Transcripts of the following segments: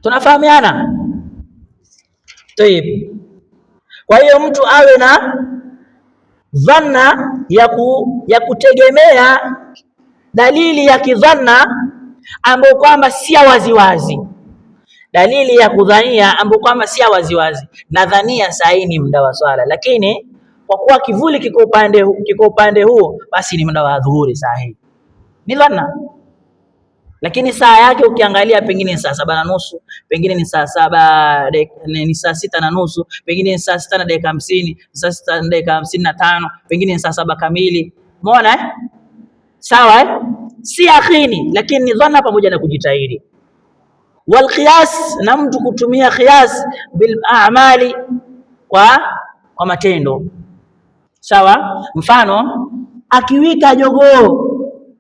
Tunafahamiana? Tayib. Kwa hiyo mtu awe na dhanna ya kutegemea dalili ya kidhanna ambayo kwamba si ya waziwazi, dalili ya kudhania ambayo kwamba si ya waziwazi. Nadhania saa hii ni muda wa swala, lakini kwa kuwa kivuli kiko upande huo, basi ni muda wa dhuhuri saa hii, ni dhanna. Lakini saa yake ukiangalia pengine ni saa 7:30, pengine ni saa 7, ni saa 6:30, pengine ni saa 6:50, saa 6:55, pengine ni saa 7 kamili. Umeona eh? Sawa eh? Si yakini, lakini ni dhana pamoja na kujitahidi. Wal qiyas, na mtu kutumia qiyas bil a'mali, kwa matendo. Sawa? Mfano, akiwika jogoo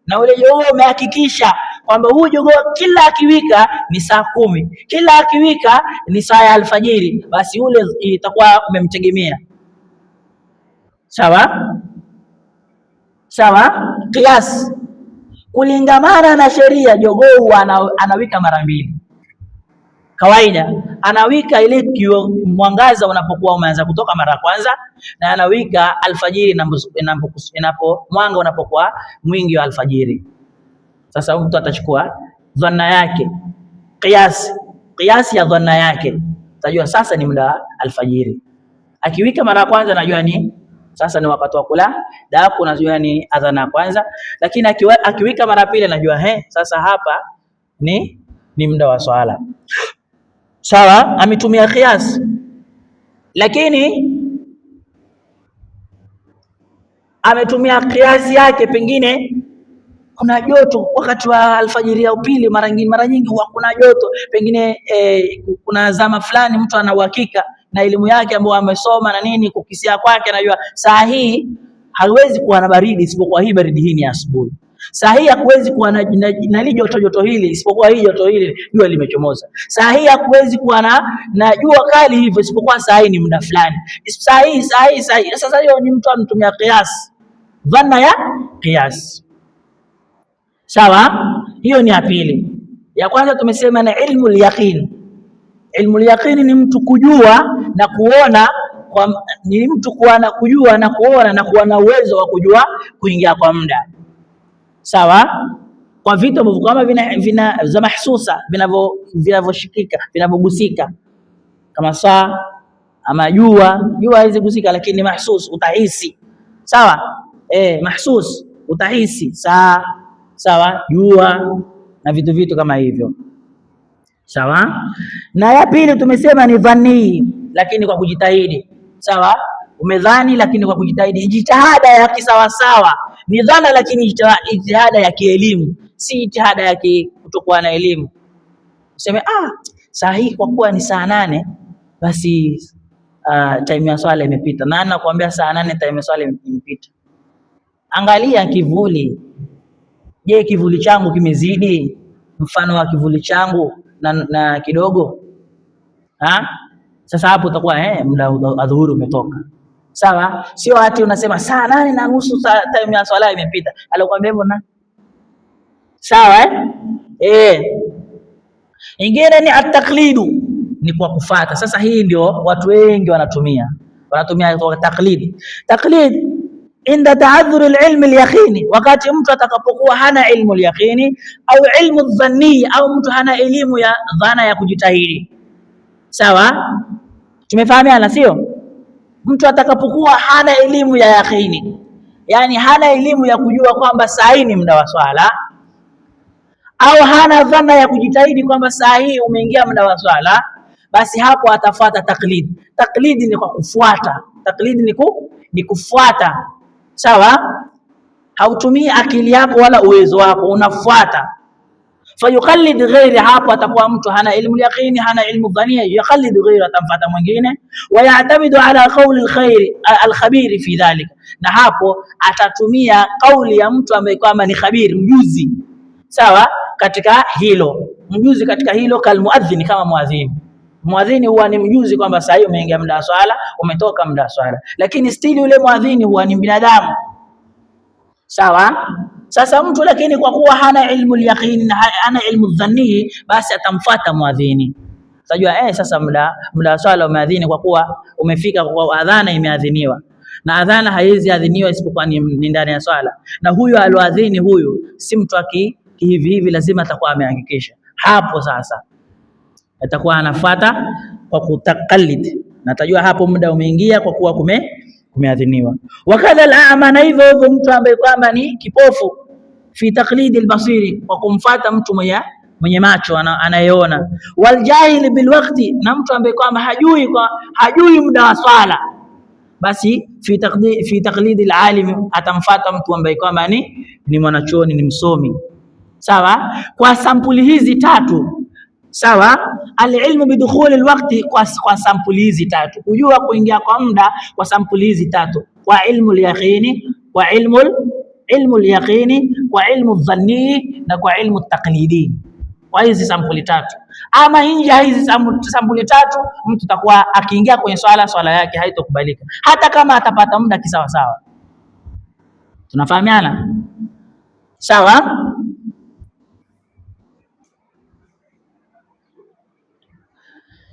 na ule jogoo umehakikisha kwamba huyu jogoo kila akiwika ni saa 10, kila akiwika ni saa ya alfajiri, basi ule itakuwa umemtegemea. Sawa? Sawa? Qiyas kulingamana na sheria, jogoo anawika mara mbili. Kawaida anawika ile mwangaza unapokuwa umeanza kutoka mara ya kwanza, na anawika alfajiri inapo mwanga unapokuwa mwingi wa alfajiri. Sasa mtu atachukua dhanna yake, qiyasi ya dhanna yake, utajua sasa ni muda wa alfajiri. Akiwika mara ya kwanza najua ni sasa ni wakati wa kula daku, najua ni adhana ya kwanza. Lakini akiwika mara pili najua sasa hapa ni muda wa swala. Sawa, ametumia qiyas, lakini ametumia qiyasi yake, pengine kuna joto wakati wa alfajiri ya upili, mara nyingi huwa kuna joto, pengine kuna zama fulani mtu ana uhakika na elimu yake ambayo amesoma na nini, kukisia kwake anajua saa hii haiwezi kuwa na baridi isipokuwa hii baridi hii ni asubuhi. Saa hii hakuwezi kuwa na joto joto hili isipokuwa hii joto hili jua limechomoza. Saa hii hakuwezi kuwa na jua kali hivyo isipokuwa saa hii ni muda fulani. Saa hii, saa hii, saa hii. Sasa hiyo ni mtu anatumia qiyas, dhanna ya qiyas. Sawa? Hiyo ni ya pili. Ya kwanza tumesema ni ilmu al-yaqin. Ilmu al-yaqin ni mtu kujua na kuona kwa, ni mtu kuwa na kujua na kuona na kuwa na uwezo wa kujua kuingia kwa muda. Sawa? Kwa vitu ambavyo kama vina za mahsusa, vinavyoshikika, vinavyogusika kama saa ama jua. Jua haiwezi gusika lakini ni mahsus, utahisi. Sawa? Mahsus, utahisi saa, sawa, jua na vitu kama hivyo. Sawa? Na ya pili tumesema ni dhani, lakini kwa kujitahidi. Sawa? Umedhani lakini kwa kujitahidi. Jitihada ya kisawasawa ni dhana, lakini jitihada ya kielimu, si jitihada ya kutokuwa na elimu. Useme saa hii kwa kuwa ni saa 8 basi time ya swala imepita. Na nakwambia saa 8 time ya swala imepita. Angalia kivuli. Je, kivuli changu kimezidi mfano wa kivuli changu na kidogo? Ha? Sasa hapo utakuwa muda adhuhuri umetoka. Sawa? Sio ati unasema saa 8:30 time ya swala imepita. Alikwambia hivyo na? Sawa eh? Ingine ni at-taqlidu, ni kwa kufuata. Sasa hii ndio watu wengi wanatumia. Wanatumia kwa taqlid. Taqlid inda ta'adhur al-ilm al-yaqini, wakati mtu atakapokuwa hana ilmu al-yaqini au ilmu dhanni, au mtu hana elimu ya dhana ya kujitahidi. Sawa? Tumefahamiana sio? Mtu atakapokuwa hana elimu ya yaqini, yani hana elimu ya kujua kwamba saa hii ni muda wa swala, au hana dhana ya kujitahidi kwamba saa hii umeingia muda wa swala, basi hapo atafuata taklidi. Taklidi ni kwa kufuata. Taklidi ni kufuata. Sawa? Hautumii akili yako wala uwezo wako, unafuata. Fayuqallid ghairi, hapo atakuwa mtu hana ilmu yaqini, hana ilmu dhania, yuqallid ghairi, atamfuata mwingine. Wa ya'tamidu ala qawli alkhair alkhabir fi dhalika, na hapo atatumia kauli ya mtu ambaye kwamba ni khabir, mjuzi. Sawa? Katika hilo, mjuzi katika hilo, kalmuadhini, kama muadhini. Muadhini huwa ni mjuzi kwamba saa hii umeingia muda wa swala, umetoka muda wa swala, lakini still yule muadhini huwa ni binadamu. Sawa? Sasa mtu lakini kwa kuwa hana ilmu al-yaqini na hana ilmu dhanni, basi atamfuata muadhini. Utajua sasa muda wa swala umeadhini, kwa kuwa umefika, kwa adhana imeadhiniwa, na adhana haiwezi adhiniwa isipokuwa ni ndani ya swala, na huyu aloadhini huyu si mtu hivi hivi, lazima atakuwa amehakikisha. Hapo sasa atakuwa anafuata kwa kutakalid, na atajua hapo muda umeingia kwa kuwa kumeadhiniwa. Wakadha al-a'ma, na hivyo hivyo mtu ambaye kwamba ni kipofu, fi taqlidi al-basiri, kwa kumfuata mtu mwenye macho anayeona. Waljahili bilwaqti, na mtu ambaye kwamba hajui muda wa swala, basi fi taqlidi al-alim, atamfuata mtu ambaye kwamba ni mwanachuoni, ni msomi. Sawa, kwa sampuli hizi tatu. Sawa, alilmu bidukhuli alwaqti, kwa sampuli hizi tatu, kujua kuingia kwa muda kwa sampuli hizi tatu, kwa ilmu alyaqini, kwa ilmu alyaqini, kwa ilmu dhanni na kwa ilmu taqlidi, kwa hizi sampuli tatu. Ama nje ya hizi sampuli tatu, mtu takuwa akiingia kwenye swala yake haitokubalika, hata kama atapata muda kisawasawa. Tunafahamiana? Sawa.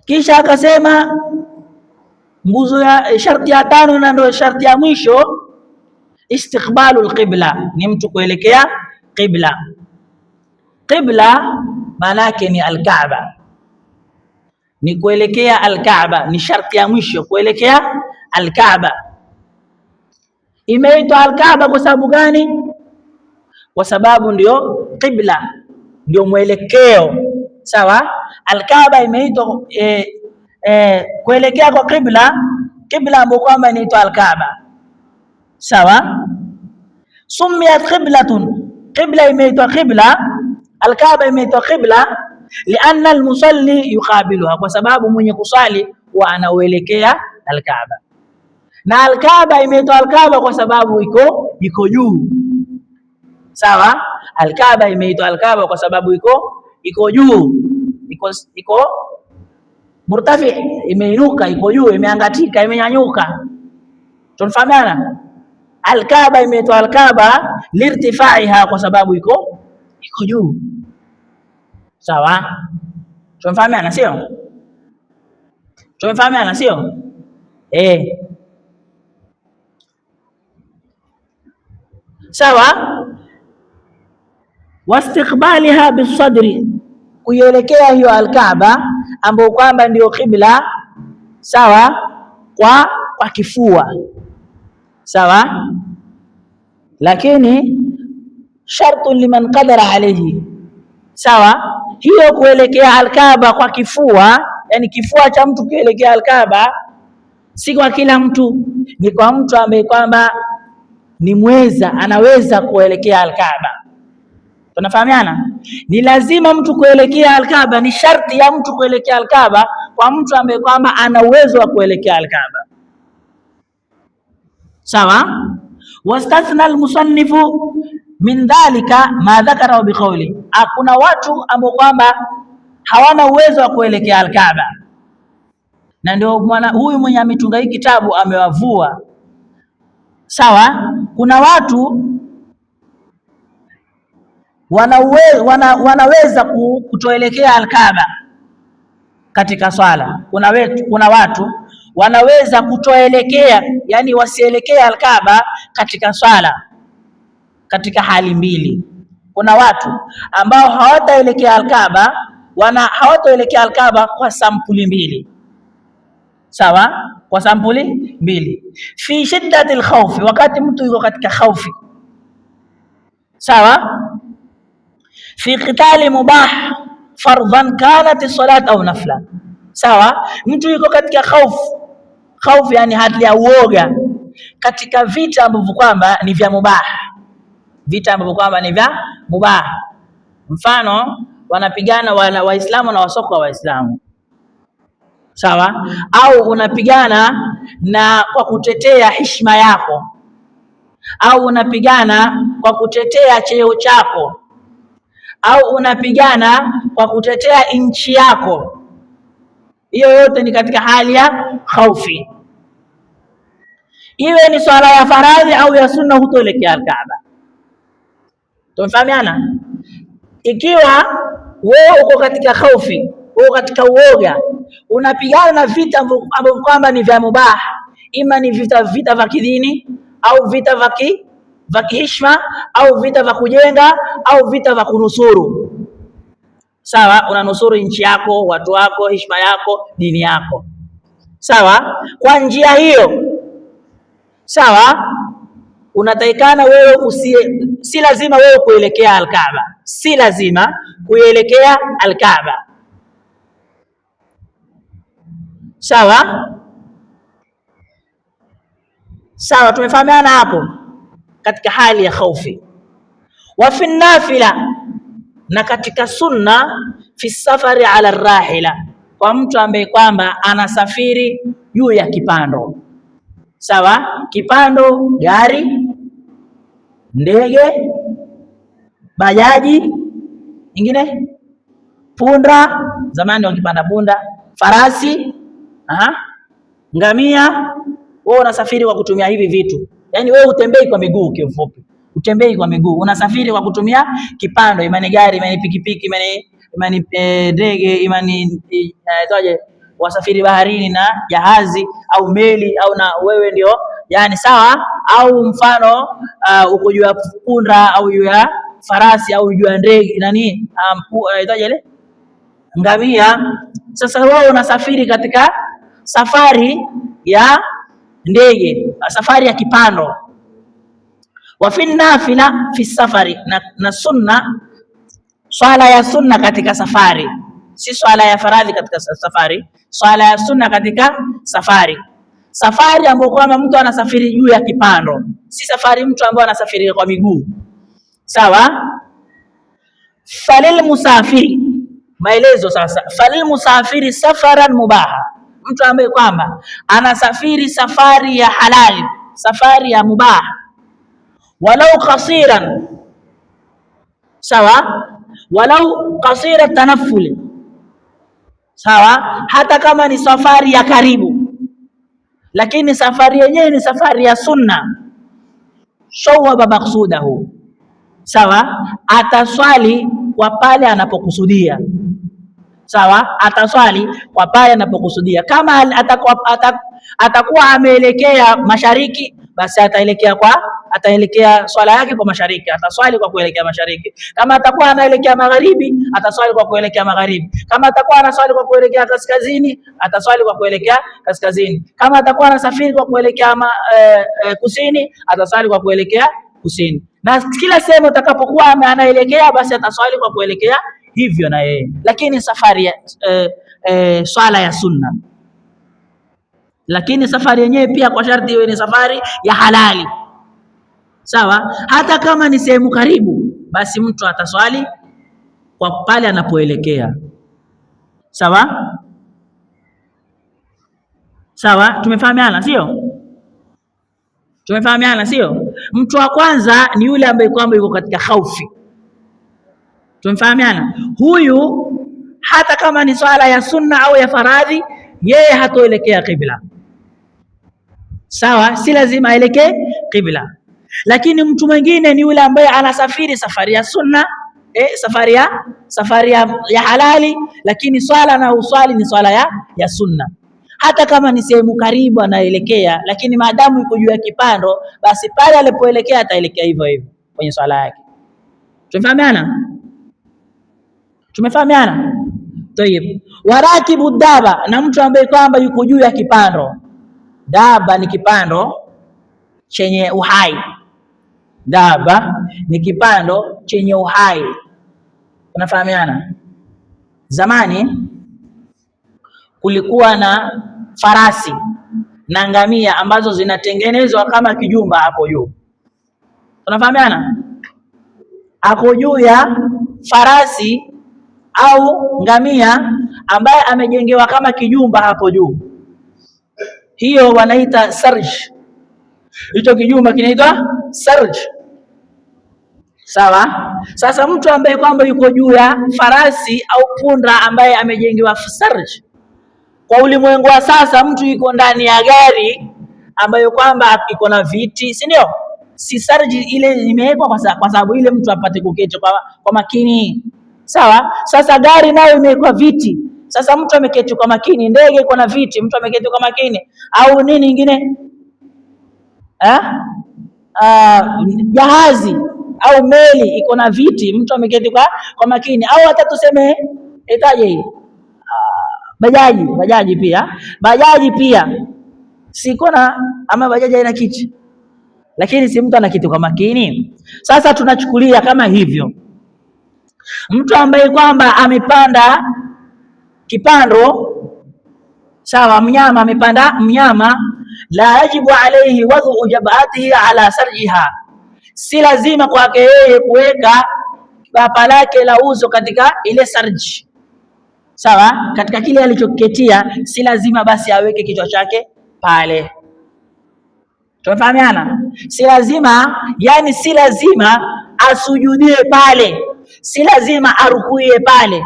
Kisha akasema nguzo ya sharti ya tano na ndio sharti ya mwisho, istiqbalu alqibla, ni mtu kuelekea qibla. Qibla maana yake ni alkaaba, ni kuelekea alkaaba, ni sharti ya mwisho kuelekea alkaaba. Imeitwa alkaaba kwa sababu gani? Kwa sababu ndio qibla, ndio mwelekeo. Sawa, alkaaba imeitwa kuelekea kwa qibla, qibla ambayo kwamba inaitwa alkaaba. Sawa, sumiyat qiblatun, qibla imeitwa qibla, alkaaba imeitwa qibla lianna almusalli yuqabiluha, kwa sababu mwenye kusali huwa anauelekea alkaaba. Na alkaaba imeitwa alkaaba kwa sababu iko juu. Sawa, alkaaba imeitwa alkaaba kwa sababu iko juu, iko murtafi, imeinuka, iko juu, imeangatika, imenyanyuka. Tunafahamiana? Alkaaba imeitwa alkaaba lirtifaiha, kwa sababu iko juu. Sawa, tumefahamiana sio? Tumefahamiana sio? Sawa. Wastiqbaliha bisadri, kuielekea hiyo alkaaba ambayo kwamba ndio qibla. Sawa, kwa kifua. Sawa, lakini shartu liman qadara alayhi. Sawa, hiyo kuelekea alkaaba kwa kifua, yani kifua cha mtu kuelekea alkaaba si kwa kila mtu, ni kwa mtu ambaye kwamba ni mweza, anaweza kuelekea alkaaba. Tunafahamiana? Ni lazima mtu kuelekea alkaaba, ni sharti ya mtu kuelekea alkaaba kwa mtu ambaye kwamba ana uwezo wa kuelekea alkaaba. Sawa. Wastathna almusannifu min dhalika ma dhakara biqawli, kuna watu ambao kwamba hawana uwezo wa kuelekea alkaaba, na ndio huyu mwenye ametunga hii kitabu amewavua. Sawa, kuna watu wanaweza kutoelekea alkaaba katika swala. Kuna watu wanaweza kutoelekea, yani wasielekee alkaaba katika swala katika hali mbili. Kuna watu ambao hawataelekea alkaaba, hawataelekea alkaaba kwa sampuli mbili. Sawa, kwa sampuli mbili. Fi shiddatil khawfi, wakati mtu yuko katika khawfi. Sawa, fi qitali mubah fardhan kanat salat au nafla. Sawa, mtu yuko katika khawf, yani hali ya uoga katika vita ambavyo kwamba ni vya mubah, vita ambavyo kwamba ni vya mubah. Mfano, wanapigana Waislamu na wasoko wa Waislamu. Sawa, au unapigana na kwa kutetea heshima yako, au unapigana kwa kutetea cheo chako, au unapigana kwa kutetea nchi yako. Hiyo yote ni katika hali ya khaufi, iwe ni swala ya faradhi au ya sunna, hutoelekea alkaaba. Tumefahamiana? Ikiwa wewe uko katika khaufi, Uko katika uoga, unapigana na vita ambavyo kwamba ni vya mubaha, ima ni vita vya kidini au vita vya kihishma au vita vya kujenga au vita vya kunusuru. Sawa, unanusuru nchi yako, watu wako, heshima yako, dini yako. Sawa, kwa njia hiyo, sawa, unatakikana wewe usiye, si lazima wewe kuelekea Alkaaba, si lazima kuelekea Alkaaba. Sawa sawa, tumefahamiana hapo, katika hali ya khaufi. Wa fi nafila, na katika sunna, fi safari ala rahila, kwa mtu ambaye kwamba anasafiri juu ya kipando. Sawa, kipando, gari, ndege, bajaji, nyingine punda, zamani wakipanda punda, farasi, aha, ngamia. Wewe unasafiri kwa kutumia hivi vitu, yaani wewe utembei kwa miguu, kiufupi utembei kwa miguu, unasafiri kwa kutumia kipando, imani gari, imani pikipiki, imani ndege, imani toje, wasafiri baharini na jahazi au meli au na wewe ndio yani sawa, au mfano uko juu ya punda au juu ya farasi au juu ya ndege nani aitaje ile ngamia. Sasa wewe unasafiri katika safari ya ndege, safari ya kipando. Wa fi nafila fi safari, na sunna, swala ya sunna katika safari, si swala ya faradhi katika safari, swala ya sunna katika safari. Safari ambayo kwamba mtu anasafiri juu ya kipando, si safari mtu ambaye anasafiri kwa miguu. Sawa. Falil musafiri, maelezo sasa. Falil musafiri safaran mubaha, mtu ambaye kwamba anasafiri safari ya halali, safari ya mubaha, walau qasiran, sawa, walau qasira tanafuli, sawa, hata kama ni safari ya karibu, lakini safari yenyewe ni safari ya sunna. Shawaba maksudahu, sawa, ataswali kwa pale anapokusudia. Sawa, ataswali kwa pale anapokusudia. Kama atakuwa ameelekea mashariki, basi ataelekea kwa ataelekea swala yake kwa mashariki, ataswali kwa kuelekea mashariki. Kama atakuwa anaelekea magharibi, ataswali kwa kuelekea magharibi. Kama atakuwa anaswali kwa kuelekea kaskazini, ataswali kwa kuelekea kaskazini. Kama atakuwa anasafiri kwa kuelekea kusini, ataswali kwa kuelekea kusini. Na kila sehemu atakapokuwa anaelekea, basi ataswali kwa kuelekea hivyo na yeye, lakini safari ya swala ya sunna, lakini safari yenyewe pia kwa sharti iwe ni safari ya halali. Sawa, hata kama ni sehemu karibu, basi mtu ataswali kwa pale anapoelekea. Sawa sawa, tumefahamiana sio? Tumefahamiana sio? Mtu wa kwanza ni yule ambaye kwamba yuko katika khaufi. Tumefahamiana, huyu hata kama ni swala ya sunna au ya faradhi, yeye hatoelekea qibla. Sawa, si lazima aelekee qibla. Lakini mtu mwingine ni yule ambaye anasafiri safari ya sunna, safari ya halali, lakini swala na uswali ni swala ya sunna. Hata kama ni sehemu karibu anaelekea, lakini maadamu yuko juu ya kipando, basi pale alipoelekea ataelekea hivyo hivyo kwenye swala yake. Tumefahamiana? Tumefahamiana? Tayib. Warakibu daba, na mtu ambaye kwamba yuko juu ya kipando. Daba ni kipando chenye uhai. Daba ni kipando chenye uhai. Tunafahamiana? Zamani kulikuwa na farasi na ngamia ambazo zinatengenezwa kama kijumba hapo juu. Tunafahamiana? Hapo juu ya farasi au ngamia ambaye amejengewa kama kijumba hapo juu, hiyo wanaita sarj. Hicho kijumba kinaitwa sarj. Sawa. Sasa mtu ambaye kwamba yuko juu ya farasi au punda ambaye amejengewa sarj, kwa ulimwengu wa sasa, mtu yuko ndani ya gari ambayo kwamba iko na viti, si ndio? Si sarji ile imewekwa kwa sababu ile mtu apate kuketi kwa makini. Sawa. Sasa gari nayo imewekwa viti, Sasa mtu ameketi kwa makini, ndege iko na viti, mtu ameketi kwa makini, au nini ingine eh? Jahazi au meli iko na viti, mtu ameketi kwa makini, au hata tuseme itaje hii bajaji, bajaji pia, bajaji pia siko na ama bajaji haina kiti, lakini si mtu ana kiti kwa makini. Sasa tunachukulia kama hivyo, mtu ambaye kwamba amepanda kipando, sawa, mnyama amepanda mnyama, la yajibu alayhi wadhu jabhatihi ala sarjiha, si lazima kwake yeye kuweka bapa lake la uso katika ile sarji, sawa, katika kile alichoketia, si lazima basi aweke kichwa chake pale. Tumefahamiana? Si lazima, yani si lazima asujudie pale, si lazima arukuie pale,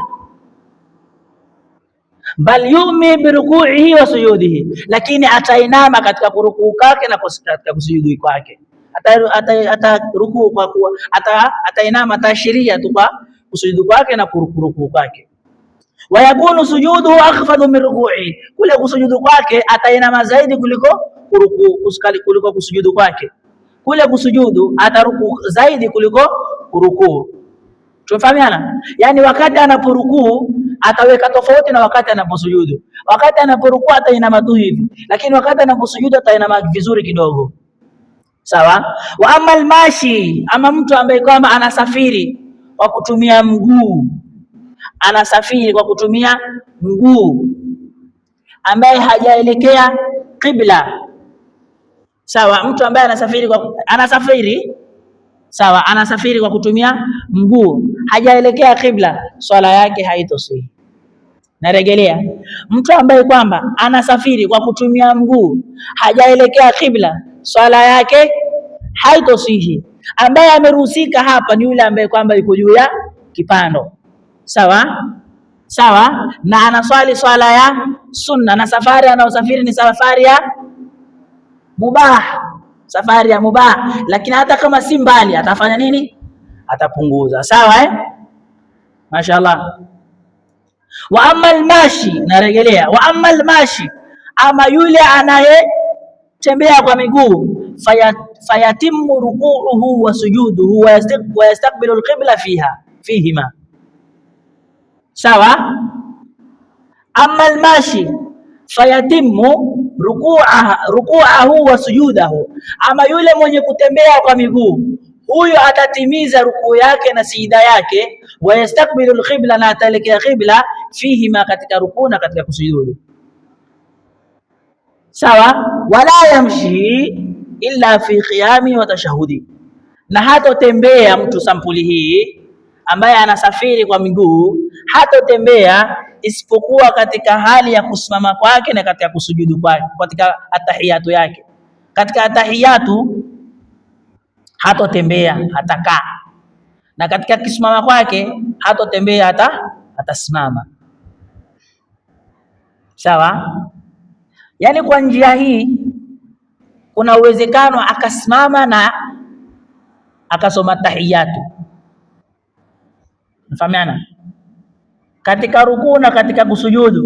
bal yumi birukuihi wa sujudihi, lakini atainama katika kurukuu kwake na katika kusujudu kwake. Atarukuu kwa kuwa atainama, ataashiria tu kwa kusujudu kwake na kurukuu kwake. Wayakunu sujuduhu akhfadhu min ruku'i, kule kusujudu kwake atainama zaidi kuliko kurukuu, kuliko kusujudu kwake. Kule kusujudu atarukuu zaidi kuliko kurukuu. Tumefahamiana? Yani wakati anaporukuu ataweka tofauti na wakati anaposujudu. Wakati anaporukuu atainama tu hivi, lakini wakati anaposujudu atainama vizuri kidogo. Sawa? Wa ama almashi, ama mtu ambaye kwamba anasafiri kwa kutumia mguu, anasafiri kwa kutumia mguu, ambaye hajaelekea qibla. Sawa, mtu ambaye anasafiri kwa anasafiri, sawa, anasafiri kwa kutumia mguu, hajaelekea qibla, swala yake haitosihi. Narejelea, mtu ambaye kwamba anasafiri kwa kutumia mguu, hajaelekea qibla, swala yake haitosihi. Ambaye ameruhusika hapa ni yule ambaye kwamba yuko juu ya kipando, sawa sawa, na anaswali swala ya sunna, na safari anayosafiri ni safari ya mubah, safari ya mubah, lakini hata kama si mbali atafanya nini? Atapunguza. Sawa eh? Mashaallah. Wa amma almashi, narejelea, wa amma almashi, ama yule anayetembea kwa miguu, fayatimu rukuuhu wa sujuduhu wa yastaqbilu alqibla fiha fihima. Sawa. Amma almashi fayatimu rukuahu wa sujudahu, ama yule mwenye kutembea kwa miguu, huyo atatimiza rukuu yake na sijida yake, wa yastakbilu alqibla, na ataelekea qibla, fihima, katika rukuu na katika kusujudu. Sawa. Wala yamshi illa fi qiyami wa tashahudi, na hatotembea mtu sampuli hii ambaye anasafiri kwa miguu, hatotembea isipokuwa katika hali ya kusimama kwake na katika kusujudu kwake, katika atahiyatu yake. Katika atahiyatu hatotembea, hatakaa, na katika kusimama kwake hatotembea, hata atasimama. Sawa. Yani kwa njia hii kuna uwezekano akasimama na akasoma tahiyatu. Mfahamiana? Katika rukuu na katika kusujudu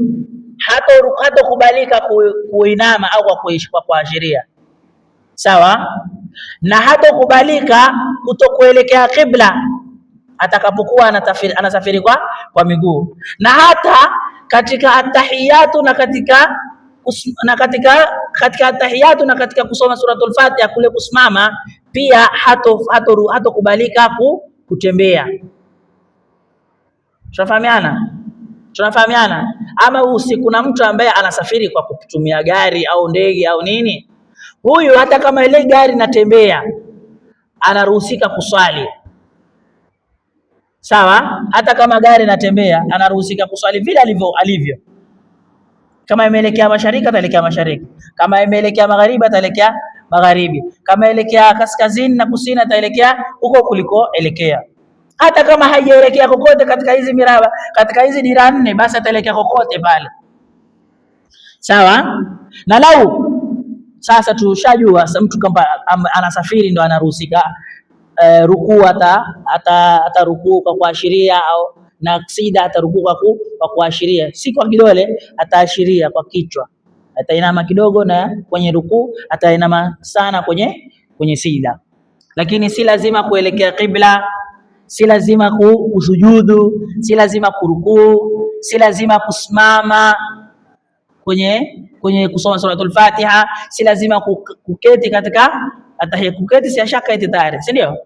hatokubalika kuinama au kwa kuashiria. Sawa. Na hatokubalika kutokuelekea qibla atakapokuwa anasafiri kwa miguu, na hata katika atahiyatu na katika katika atahiyatu na katika kusoma suratul Fatiha kule kusimama pia hatokubalika kutembea. Tunafahamiana? Tunafahamiana? Ama usi kuna mtu ambaye anasafiri kwa kutumia gari au ndege au nini, huyu hata kama ile gari natembea anaruhusika kuswali. Sawa, hata kama gari natembea anaruhusika kuswali vile alivyo. Kama imeelekea mashariki ataelekea mashariki, kama imeelekea magharibi ataelekea magharibi, kama elekea kaskazini na kusini ataelekea huko kuliko elekea. Hata kama haijaelekea kokote katika hizi miraba, katika hizi dira nne, basi ataelekea kokote pale. Sawa. Na lau sasa tushajua mtu kama anasafiri ndo anaruhusika rukuu, ata rukuu kwa kuashiria au na sijida atarukuu kwa kuashiria, si kwa kidole, ataashiria kwa kichwa, atainama kidogo na kwenye rukuu, atainama sana kwenye sijida, lakini si lazima kuelekea qibla, si lazima kusujudu, si lazima kurukuu, si lazima kusimama kwenye kusoma suratul Fatiha, si lazima kuketi katika atahia. Kuketi si ashaka eti tayari, si ndio?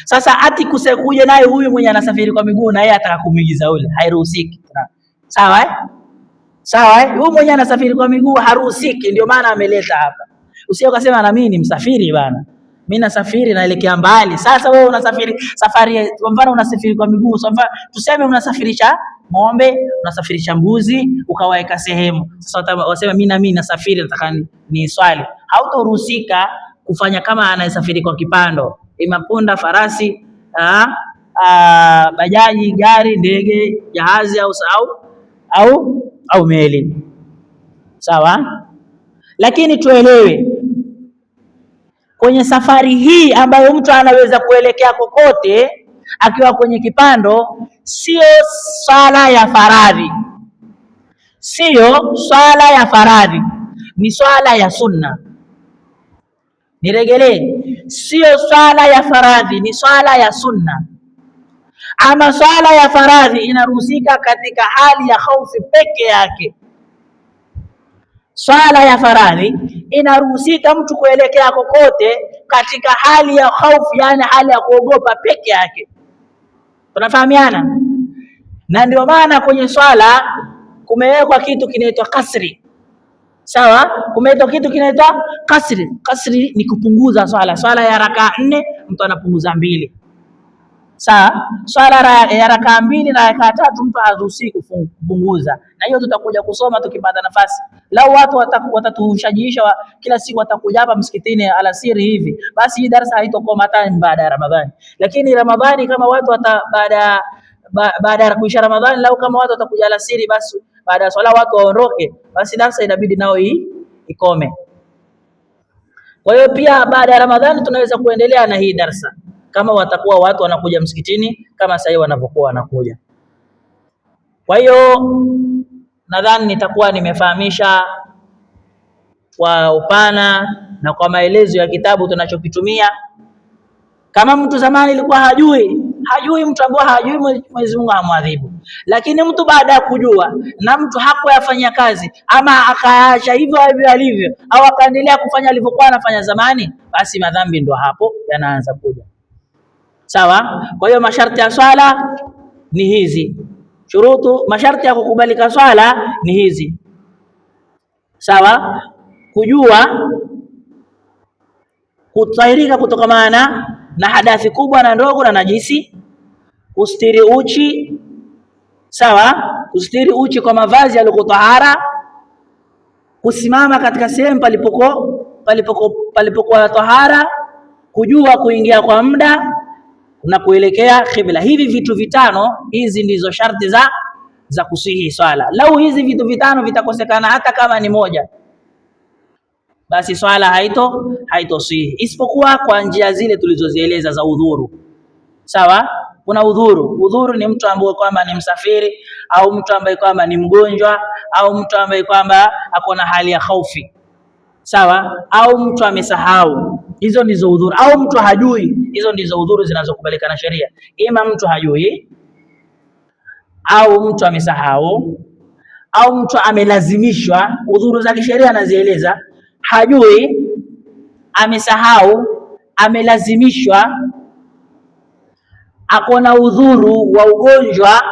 Sasa ati kusekuja naye huyu mwenye anasafiri kwa miguu na yeye ataka kumuigiza ule, hairuhusiki. Sawa eh? Sawa eh? Huyu mwenye anasafiri kwa miguu haruhusiki, ndio maana ameleta hapa. Usije ukasema na mimi ni msafiri bana, mimi nasafiri naelekea mbali. Sasa wewe unasafiri safari, kwa mfano unasafiri kwa miguu, tuseme unasafirisha ng'ombe, unasafirisha mbuzi, ukawaweka sehemu. Sasa wasema mimi na mimi nasafiri, nataka ni swali. Hautoruhusika kufanya kama anayesafiri kwa kipando, ima punda, farasi, bajaji, gari, ndege, jahazi au meli. Sawa? Lakini tuelewe kwenye safari hii ambayo mtu anaweza kuelekea kokote akiwa kwenye kipando, sio swala ya faradhi, sio swala ya faradhi, ni swala ya sunna. Niregelee, sio swala ya faradhi, ni swala ya sunna. Ama swala ya faradhi inaruhusika katika hali ya khaufi peke yake. Swala ya faradhi inaruhusika mtu kuelekea kokote katika hali ya khaufi, yani hali ya kuogopa peke yake. Tunafahamiana? Na ndio maana kwenye swala kumewekwa kitu kinaitwa kasri. Sawa? Kumewekwa kitu kinaitwa kasri. Kasri ni kupunguza swala. Swala ya rakaa 4 mtu anapunguza 2. Sawa? Swala ya rakaa 2 na rakaa 3 mtu haruhusiwi kupunguza. Na hiyo tutakuja kusoma tukipata nafasi. Lau watu watatushajiisha kila siku watakuja hapa msikitini alasiri hivi, basi hii darasa haitokoma hata baada ya Ramadhani. Lakini Ramadhani kama watu baada ya kuisha Ramadhani, lau kama watu watakuja alasiri, basi baada ya swala watu waondoke, basi darasa inabidi nao ikome. Kwa hiyo pia baada ya Ramadhani tunaweza kuendelea na hii darasa kama watakuwa watu wanakuja msikitini kama sasa hivi wanavyokuwa wanakuja. Kwa hiyo nadhani nitakuwa nimefahamisha kwa upana na kwa maelezo ya kitabu tunachokitumia. Kama mtu zamani ilikuwa hajui, mtu ambaye hajui Mwenyezi Mungu amwadhibu. Lakini mtu baada ya kujua na mtu hakuyafanyia kazi ama akaacha hivyo hivyo alivyo au akaendelea kufanya alivyokuwa anafanya zamani, basi madhambi ndo hapo yanaanza kuja. Sawa? Kwa hiyo masharti ya swala ni hizi. Shurutu, masharti ya kukubalika swala ni hizi. Sawa? Kujua, kutahirika kutokamana na hadathi kubwa na ndogo na najisi, kustiri uchi. Sawa? Kustiri uchi kwa mavazi yaliyo tahara, kusimama katika sehemu palipokuwa tahara, kujua kuingia kwa muda na kuelekea qibla. Hivi vitu vitano, hizi ndizo sharti za kusihi swala. Lau hizi vitu vitano vitakosekana hata kama ni moja, basi swala haitosihi, isipokuwa kwa njia zile tulizozieleza za udhuru. Sawa? Kuna udhuru. Udhuru ni mtu ambaye kwamba ni msafiri au mtu ambaye kwamba ni mgonjwa au mtu ambaye kwamba ako na hali ya khaufi. Sawa? Au mtu amesahau. Hizo ndizo udhuru. Au mtu hajui. Hizo ndizo udhuru zinazokubalika na sheria. Ima mtu hajui au mtu amesahau au mtu amelazimishwa. Udhuru za kisheria anazieleza: hajui, amesahau, amelazimishwa, ako na udhuru wa ugonjwa,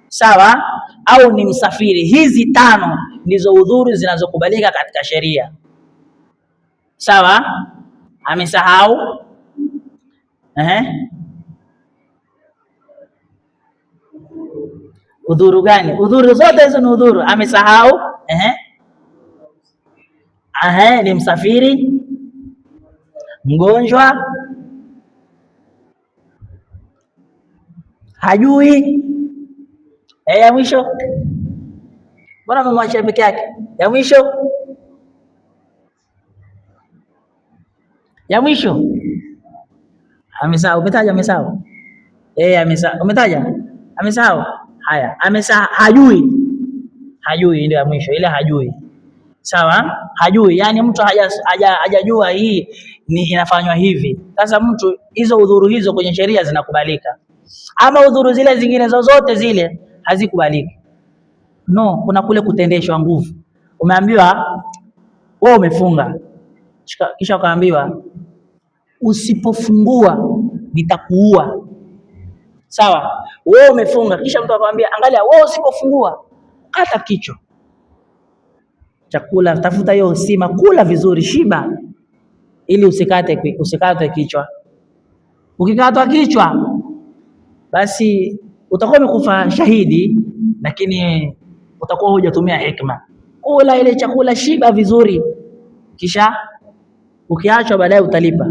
sawa, au ni msafiri. Hizi tano ndizo udhuru zinazokubalika katika sheria. Sawa? Amesahau, udhuru gani? Udhuru zote hizo ni udhuru. Amesahau, ni msafiri, mgonjwa, hajui. Ya mwisho, mbona amemwacha peke yake? Ya mwisho, ya mwisho amesahau. Umetaja amesahau? Amesahau. Umetaja? Amesahau. Haya, amesahau, hajui. Hajui ndio ya mwisho, ile hajui. Sawa? Hajui, yani mtu hajajua hii ni inafanywa hivi. Sasa mtu hizo udhuru hizo kwenye sheria zinakubalika, ama udhuru zile zingine zozote zile hazikubaliki. No, kuna kule kutendeshwa nguvu. Umeambiwa wewe umefunga, kisha ukaambiwa usipofungua nitakuua. Sawa, wewe umefunga, kisha mtu akamwambia angalia, wewe usipofungua kata kichwa. Chakula, tafuta hiyo sima, kula vizuri, shiba, ili usikate kichwa. Ukikatwa kichwa basi utakuwa umekufa shahidi, lakini utakuwa hujatumia hikma. Kula ile chakula, shiba vizuri, kisha ukiachwa baadaye utalipa.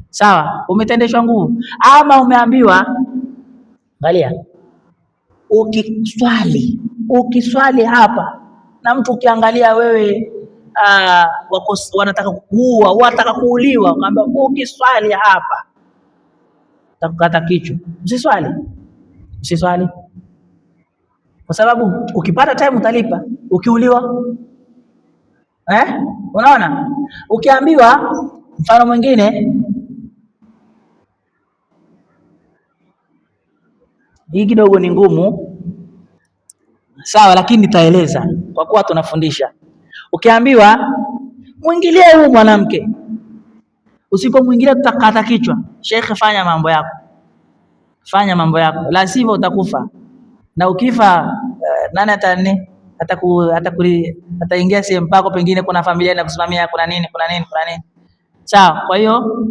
Sawa, umetendeshwa nguvu. Ama umeambiwa angalia, ukiswali hapa na mtu ukiangalia wewe wanataka kuua, wanataka kuuliwa, ukaambia ukiswali hapa utakukata kichwa. Usiswali, usiswali, kwa sababu ukipata time utalipa. Ukiuliwa unaona? Ukiambiwa mfano mwingine, hii kidogo ni ngumu, sawa, lakini nitaeleza kwa kuwa tunafundisha. Ukiambiwa mwingilie huyu mwanamke, usipomwingilia tutakata kichwa. Sheikh, fanya mambo yako, fanya mambo yako, la sivyo utakufa. Na ukifa nani ataingia sehemu pako, pengine kuna familia inakusimamia, kuna nini, kuna nini, kuna nini. Sawa, kwa hiyo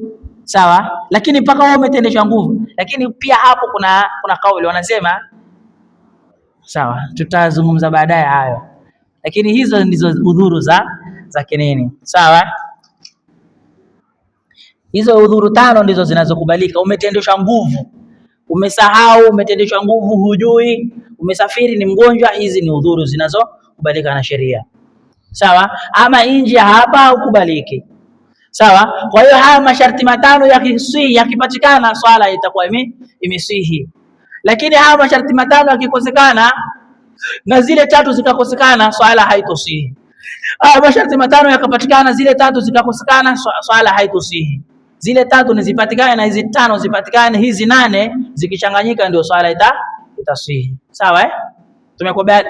sawa, lakini mpaka wewe umetendeshwa nguvu. Lakini pia hapo kuna kauli wanasema, sawa, tutazungumza baadaye hayo, lakini hizo ndizo udhuru za kinini. Sawa, hizo udhuru tano ndizo zinazokubalika. Umetendeshwa nguvu, umesahau, umetendeshwa nguvu, hujui, umesafiri, ni mgonjwa, hizi ni udhuru zinazokubalika na sheria. Sawa, ama nje hapa hukubaliki. Sawa, kwa hiyo haya masharti matano yakipatikana swala itakuwa imesihi. Lakini haya masharti matano yakikosekana na zile tatu zikakosekana, swala haitosihi. Haya masharti matano yakapatikana, zile tatu zikakosekana, swala haitosihi. Zile tatu ni zipatikane na hizi tano zipatikane, hizi nane zikichanganyika ndio swala itasihi. Sawa eh?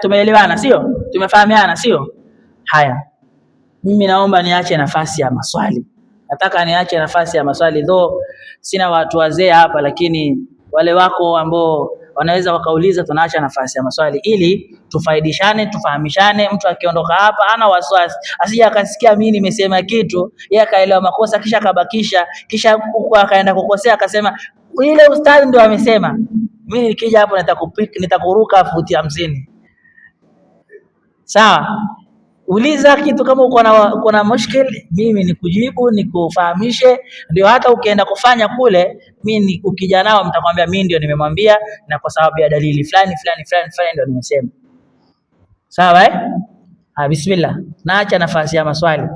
Tumeelewana sio? Tumefahamiana sio? Haya, mimi naomba niache nafasi ya maswali. Nataka niache nafasi ya maswali, though sina watu wazee hapa, lakini wale wako ambao wanaweza wakauliza, tunaacha nafasi ya maswali ili tufaidishane, tufahamishane. Mtu akiondoka hapa ana wasiwasi, asije akasikia mimi nimesema kitu yeye akaelewa makosa kisha akabakisha, kisha huko akaenda kukosea akasema ile ustadhi ndio amesema. Mimi nikija hapo nitakuruka futi 50. Sawa? Uliza kitu kama uko na mushkil, mimi nikujibu, nikufahamishe, ndio hata ukienda kufanya kule, mimi ukija nao mtakwambia mimi ndio nimemwambia, na kwa sababu ya dalili fulani fulani fulani fulani ndio nimesema. Sawa eh? Ha, bismillah. Naacha nafasi ya maswali.